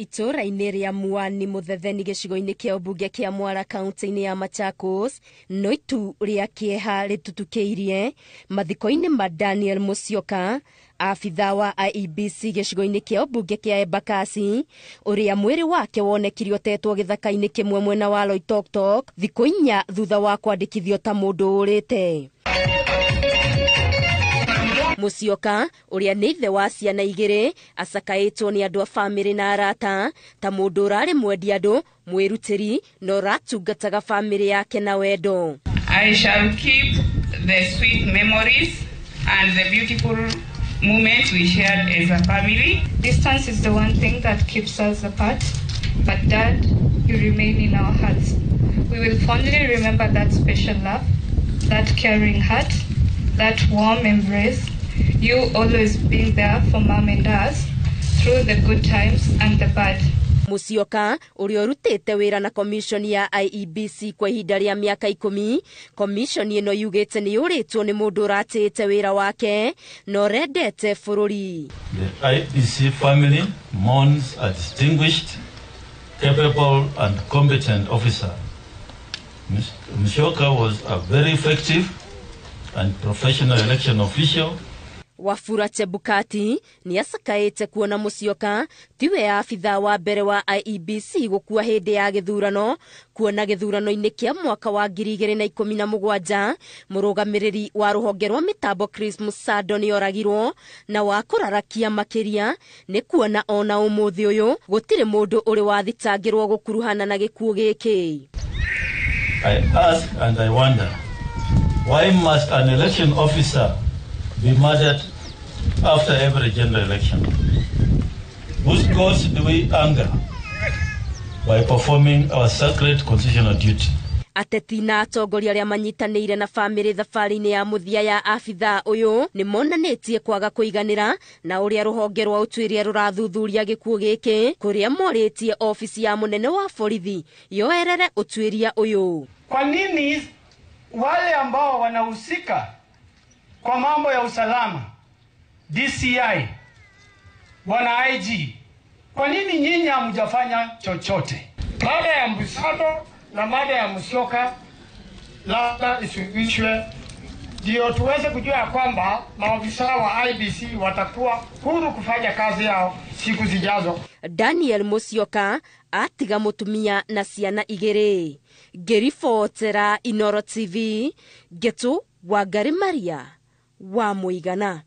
Itũũra-inĩ rĩa Mwani Mũthetheni gĩcigo-inĩ kĩa ũmbunge kĩa Mwara kaunti-inĩ ya Machakos, no itu rĩa kĩeha rĩtutukĩirie mathiko-inĩ ma Daniel Musyoka, abithaa wa IEBC gĩcigo-inĩ kĩa ũmbunge kĩa Embakasi, ũrĩa mwĩrĩ wake wonekire ũtetwo gĩthaka-inĩ kĩmwe mwena wa Loitoktok thikũ 4 thutha wa kwandĩkithio ta mũndũ ũrĩte. Musyoka ũrĩa nĩ ithe wa ciana 2 acakaĩtwo nĩ andũ a bamĩrĩ na arata ta mũndũ ũrarĩ mwendi andũ, mwĩrutĩri na ũratungataga bamĩrĩ yake na wendo. I shall keep the sweet memories and the beautiful moments we shared as a family. Distance is the one thing that keeps us apart, but Dad, you remain in our hearts. We will fondly remember that special love, that caring heart, that warm embrace, you always being there for Mom and us through the good times and the bad. Musyoka ũrĩa ũrutĩte wĩra na commission ya IEBC kwa ihinda rĩa mĩaka 10, commission ĩno yugĩte nĩ yũrĩtwo nĩ mũndũ ũratĩĩte wĩra wake na ũrendete bũrũri. The IEBC family mourns a distinguished, capable and competent officer. Musyoka was a very effective and professional election official. Wafula Chebukati nĩ acakaĩte kuona Musyoka tiwe abithaa wa mbere wa IEBC gũkua hĩndĩ ya gĩthurano, kuona gĩthurano-inĩ kĩa mwaka wa 2017 mũrũgamĩrĩri wa rũhonge rwa mĩtambo Chris Musando nĩ oragirwo, na wa kũrarakia makĩria nĩ kuona ona ũmũthĩ ũyũ gũtirĩ mũndũ ũrĩ wathitangĩrwo gũkuruhana na gĩkuũ gĩkĩ. I ask and I wonder, why must an election officer be murdered after every general election? Whose gods do we anger by performing our sacred constitutional duty? Ateti na atongoria arĩa manyitanĩire na bamĩrĩ thabarĩ-inĩ ya mũthia ya abithaa ũyũ nĩ monanĩtie kwaga kũiganĩra na ũrĩa rũhonge rwa ũtuĩria rũrathuthuria gĩkuũ gĩkĩ, kũrĩa morĩtie obici ya mũnene wa borithi yoerere ũtuĩria ũyũ. Kwa nini wale ambao wanahusika kwa mambo ya usalama, DCI, bwana IG, kwa nini nyinyi hamjafanya chochote? Baada ya Musando na baada ya Musyoka labda isuluhishwe ndio tuweze kujua ya kwamba maafisa wa IEBC watakuwa huru kufanya kazi yao siku zijazo. Daniel Musyoka atiga mũtumia na ciana 2. Ngĩribotera Inooro TV, Ngetu Wangari Maria wa Mũigana.